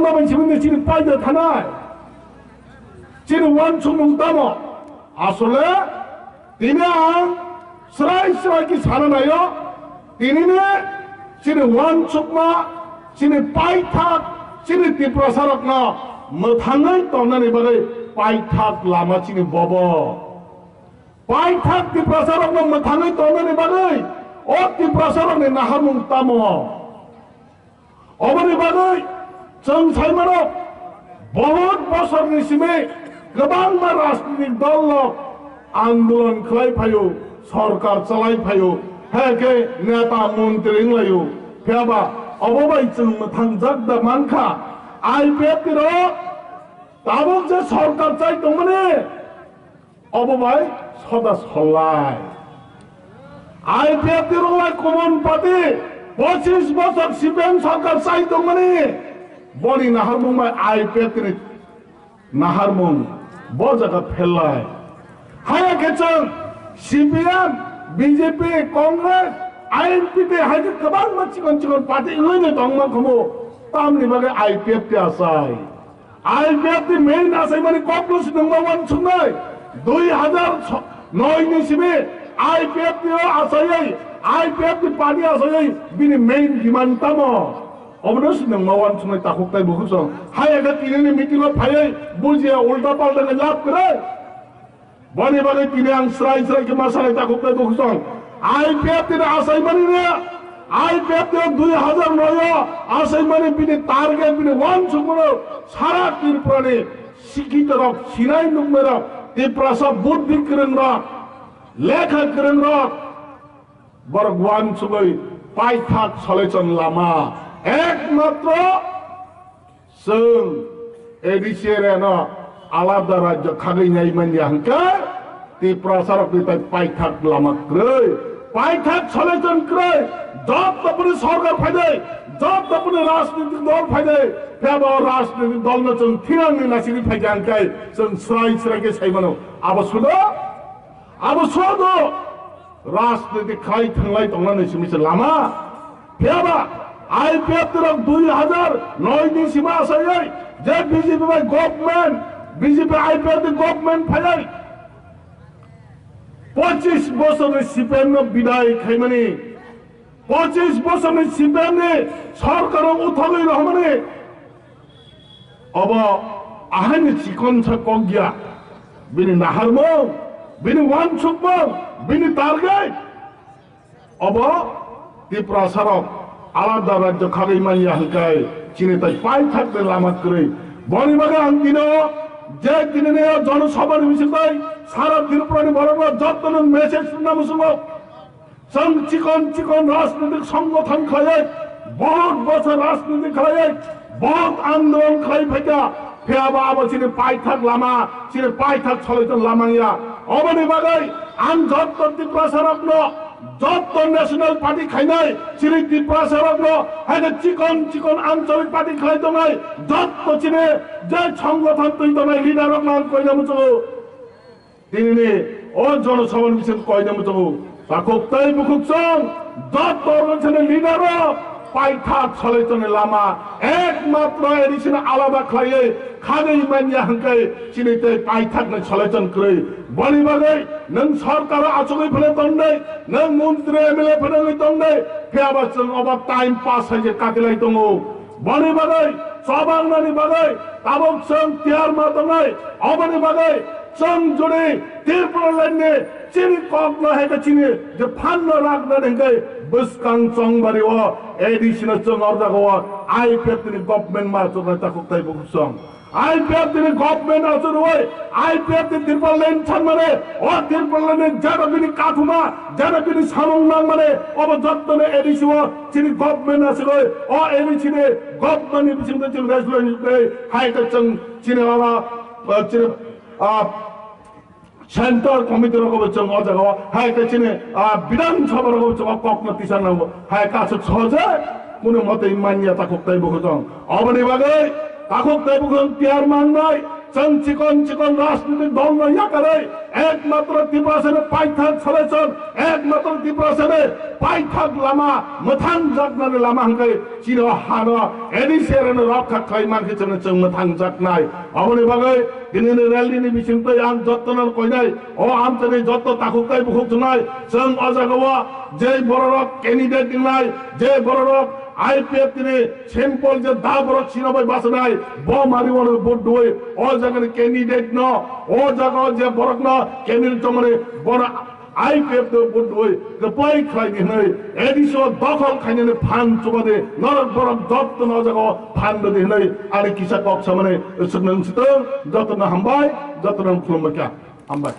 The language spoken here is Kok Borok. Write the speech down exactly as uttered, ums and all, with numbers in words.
Tamo bai simi chini paida thanai. Chini wansukmung tamo? Asole tini ang srai srai ki sana naio. Tini ni chini wansukma, chini paithak, chini Tiprasa rokno mwthangwi tongnani bagwi paithak lama chini bobo. Paithak Tiprasa rokno mwthangwi tongnani bagwi o Tiprasa rokni naharmung tamo? Oboni bagwi chwng sai mano, bahut bosorni simi kwbangma rajnitik dol rok andolon khlai phaio, sorkar chalai phaio, hai khe neta montri wnglaio. Phiyaba obo bai chwng mwthangjak da mankha, I P F T rok tabuk je sorkar chai tongmani, obo bai soda solai. I P F T rok lai common party pochis bosor C P M sorkar chai tongmani, boni naharmung bai I P F T ni naharmung bo jaga phelai. Haya khe chwng C P M, B J P, Congress, I N P T hai khe kwbangma chikon chikon party wngwi tongma khomo, tamni bagwi I P F T achai. I P F T main achaimani kokno swnangma wansuknai. Dui hazar noi ni simi I P F T o achaiwi, I P F T party achaiwi bini main demand tamo? Obono swnangma wansuknai takhuk tei bukhuk song. Hai ega tinini meeting o phaiwi bujiya ulta palta ni lab kwrwi. Boni bagwi tini ang srai srai khe ma sanai takhuk tei bukhuk song. I P F T ni achaimani re, I P F T o dui hazar noi o achaimani bini target, bini wansukmano sara Tripura ni sikhitorok, sinai nuknairok, Tiprasa buddhi kwrwngrok, lekha kwrwngrok, borok wansugwi paithak solution lama ekmatro chwng A D C area no alada rajyo khagwi nai manya hwnkhe Tiprasa rokni tai paithak lama kwrwi, paithak solution kwrwi, joto bini sorkar phaidai, joto bini rajnitik dol phaidai, phiyaba o rajnitik dol no chwng thinangni nasini phaikha hwnkhe chwng srai srai khe sai mano. Abo sudo, abo sudo. Rajniti khlai thanglai tongnani simi se lama. Phiyaba I P F T rok dui hazar noi ni sima asayai je B J P bai government, B J P I P F T government phayai pochis bosorni C P M no bidai khaimani, pochis bosorni C P M ni sorkaro uthogwi rohmani. Obo ahaini chikonsa kok ya, bini naharmung, bini wansukmung, bini target. Obo Tiprasarok alada rajyo khagwi manya hwnkhe chini tai paithakni lama kwrwi. Boni bagwi ang tino je tinini o jonosabhani bisingtwi sara Tripurani borokno jotono message rwna muchungo. Chwng chikon chikon rajnitik songgothon khlaiwi, bahut bosor rajniti khlaiwi, bahut andolon khlai phaikha, phiyaba abo chini paithak lama, chini paithak solution lama wngya. Oboni bagwi ang jotto Tiprasarokno, jotto national party khainai, chini Tiprasarokno, haikhe chikon chikon anchalik party khlai tongnai, jotto chini je songgothon twi tongnai leader rokno ang koina muchungo. Tinini o jonosabhani bising koina muchungo. Takhuk tei bukhuk chwng jotto rwchani leader rok paithak solution ni lama ekmatro A D C no alada khlaiwi khagwi manya hwnkhe chini tei paithak ni solution kwrwi. Boni bagwi nwng sorkar o achugwi phano tongdai, nwng montri M L A phano wngwi tongdai, phiyaba chwng obo time pass hai je katilai tongo. Boni bagwi chobangnani bagwi tabuk chwng tiyar ma tongnai. Oboni bagwi chwng jodi Tipraland ni chini kokno hai khe chini je phanno raknani hwnkhe bwskang chongbari o A D C no chwng o jaga o I P F T ni government ma chuknai takhuk tei bukhuk chwng. I P F T ni government achuk rwui I P F T Tipraland sanmani o Tipraland ni jara bini kathuma jara bini samung nangmani obo jottoni A D C o chini government aswkoi o A D C ni government ni bisingtwi chwng resolution tei hai khe chwng chini oro, ah, chini, ah, center committee rogo bo chwng o jaga o hai khe chini, ah, Bidhan Sabha rogo bo chwng o kokno tisa nango hai khe aswk sohoj kunu motwi manya takhuk tei bukhuk chwng. Oboni bagwi takhuk tei bukhuk chwng tiyar mangnai. Chwng chikon chikon rajnitik dol no yakarwi ekmatro Tiprasani paithak solution, ekmatro Tiprasani paithak lama, mwthang jaknani lama hwnkhe chini o hano A D C area no rokha khlai mankhe chwngno chwng mwthang jaknai. Oboni bagwi dinini rally ni bisingtwi ang jottono koinai, o amchani jotto takhuk tai bukhuk chungnai, chwng o jagao je bororok candidate wngnai, je bororok I P F T ni simple je da borok chino bai bachanai, bo mari wano vote dui, o jaga ni candidate no, o jaga o je borok no candidate tongmani bono I P F T ni vote dui, kwplai khlai di hwnwi, A D C o dokhol khainani phan chuba di, norok borok joto no o jaga o phan rw di hwnwi, ani kisa kok samani swknang swtwng, joto no hambai, joto no khulumbai kha, hambai.